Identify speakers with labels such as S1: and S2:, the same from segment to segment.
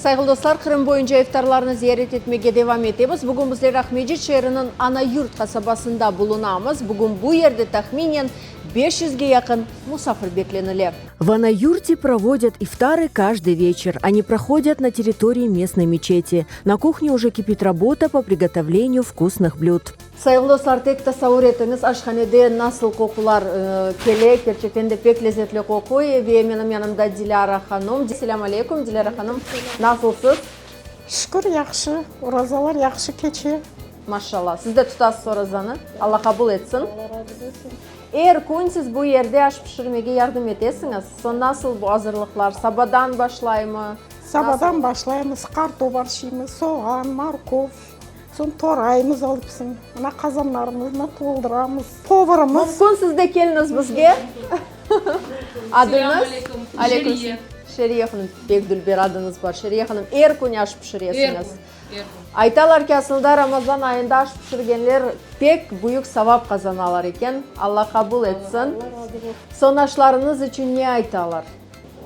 S1: Sayğılı dostlar, Qırım boyunca iftarlarnı ziyaret etmege devam etemiz. Bugün bizler Aqmescit şeeriniñ Ana-Yurt qasabasında bulunamız. Bugün bu yerde tahminen 500ge yaqın musafir beklenile. В Ana-Yurте проводят iftarы каждый вечер. Они проходят на территории местной мечети. На кухне уже кипит работа по приготовлению вкусных блюд. Sayğılı dostlar, tek tasavur etiñiz, aşhanede nasıl qoqular kele, kerçekten de pek lezetli qoqu. Ve menim yanımda Dilâra hanum. Selâm aleyküm, Dilâra hanum, nasılsız?
S2: Şükür, yahşı, orazalar yahşı keçe.
S1: Maşallah, siz de tutasız orazanı, Alla qabul etsin.
S2: Alla razı bolsun.
S1: Er kün siz bu yerde aş pişirmege yardım etesiñiz. Soñ nasıl bu azırlıqlar, sabadan başlaymı?
S2: Sabadan başlaymız, qartop arşıymız, soğan, morkov. Soñ toraymız alıpsıñ, mına qazanlarımıznı toldıramız. Povarımız.
S1: Mümkün siz de keliñiz bizge. Adıñız?
S3: Aleyküm. Şeriye.
S1: Şeriye hanım, pek dülber adıñız bar. Şeriye hanım, er kün aş pişiresiñiz.
S3: Er kün, er kün.
S1: Aytalar ki, asılda Ramazan ayında aş pişirgenler pek büyük savap qazanalar eken. Alla qabul etsin.
S2: Allah razı olsun.
S1: Soñ aşlarıñız içün ne aytalar?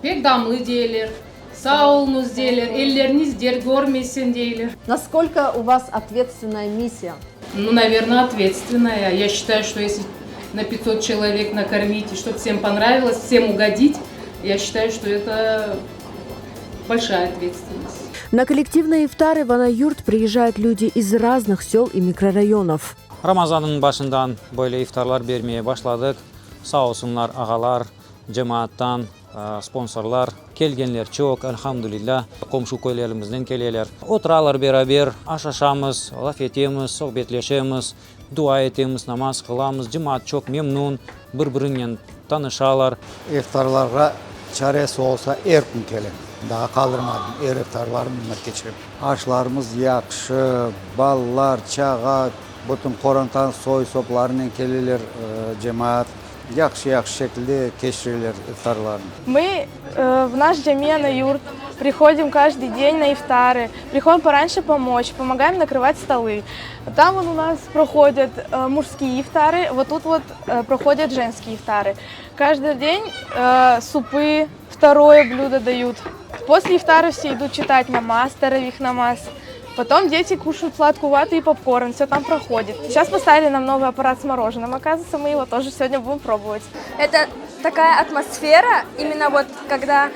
S3: Pek damlı deyler, sağ oluñız deyler, elleriñiz dert körmesin deyler.
S1: Naskolko u vas otvetstvenaya missiya?
S3: Nu, naverno, otvetstvenaya. Ya şçitayu, şto esli na pyatsot çelovek nakormit i ştob vsem ponravilos, vsem ugodit, ya şçitayu, şto eto bolşaya otvetstvennost.
S1: Na kollektivnıye iftары в Ana-Yurt priezжают люди iz razных sel i mikrorayonov.
S4: Ramazannıñ başından böyle iftarlar bermeye başladıq. Sağ olsunlar ağalar, Cemaattan sponsorlar kelgenler çoq, elhamdülilâ, qomşu köylerimizden keleler. Oturalar beraber, aş aşamız, laf etemiz, sohbetleşemiz, dua etemiz, namaz qılamız. Cemaat çoq memnun, bir-birinen tanışalar.
S5: İftarlarğa çaresi olsa er kün kelem, daa qaldırmadım, er iftarlarnı mında keçirem. Aşlarımız yahşı, balalar, çağa, bütün qorantanıñ soy-soplarınen keleler cemaat. Yahşı-yahşı şekilde keçireler iftarlarnı.
S6: Мы в наш cami Ana-Yurt приходим каждый день на ифтары, приходим пораньше помочь, помогаем накрывать столы. Там вон у нас проходят мужские ифтары, вот тут вот проходят женские ифтары. Каждый день супы, второе блюдо дают. После ифтара все идут читать намаз, таравих намаз. Потом дети кушают сладкую вату и попкорн, все там проходит. Сейчас поставили нам новый аппарат с мороженым, оказывается, мы его тоже сегодня будем пробовать.
S7: Это такая атмосфера, именно вот когда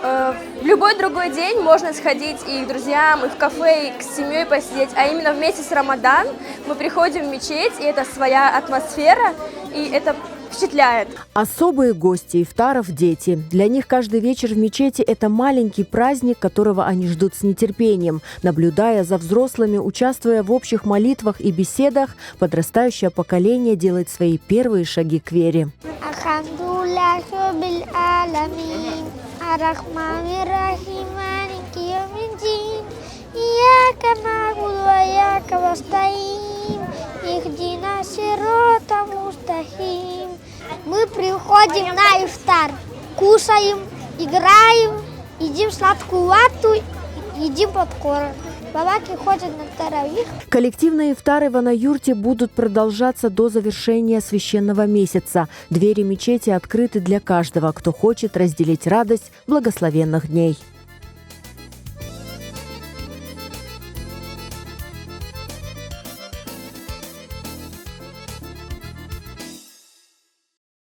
S7: в любой другой день можно сходить и к друзьям, и в кафе, и к семьей посидеть, а именно в месяц Рамадан мы приходим в мечеть, и это своя атмосфера, и это впечатляет.
S1: Особые гости ифтаров – дети. Для них каждый вечер в мечети – это маленький праздник, которого они ждут с нетерпением. Наблюдая за взрослыми, участвуя в общих молитвах и беседах, подрастающее поколение делает свои первые шаги к вере.
S8: Alhamdulillah Rabbil alemin Ar-Rahmanir-Rahim Maliki yevmiddin İyyake na'budu ve iyyake nesta'in İhdina sirata mustaqim Мы приходим на ифтар, кушаем, играем, едим сладкую вату, едим попкорн. Бабаки ходят на таравих.
S1: Коллективные ифтары в Ана-Юрте будут продолжаться до завершения священного месяца. Двери мечети открыты для каждого, кто хочет разделить радость благословенных дней.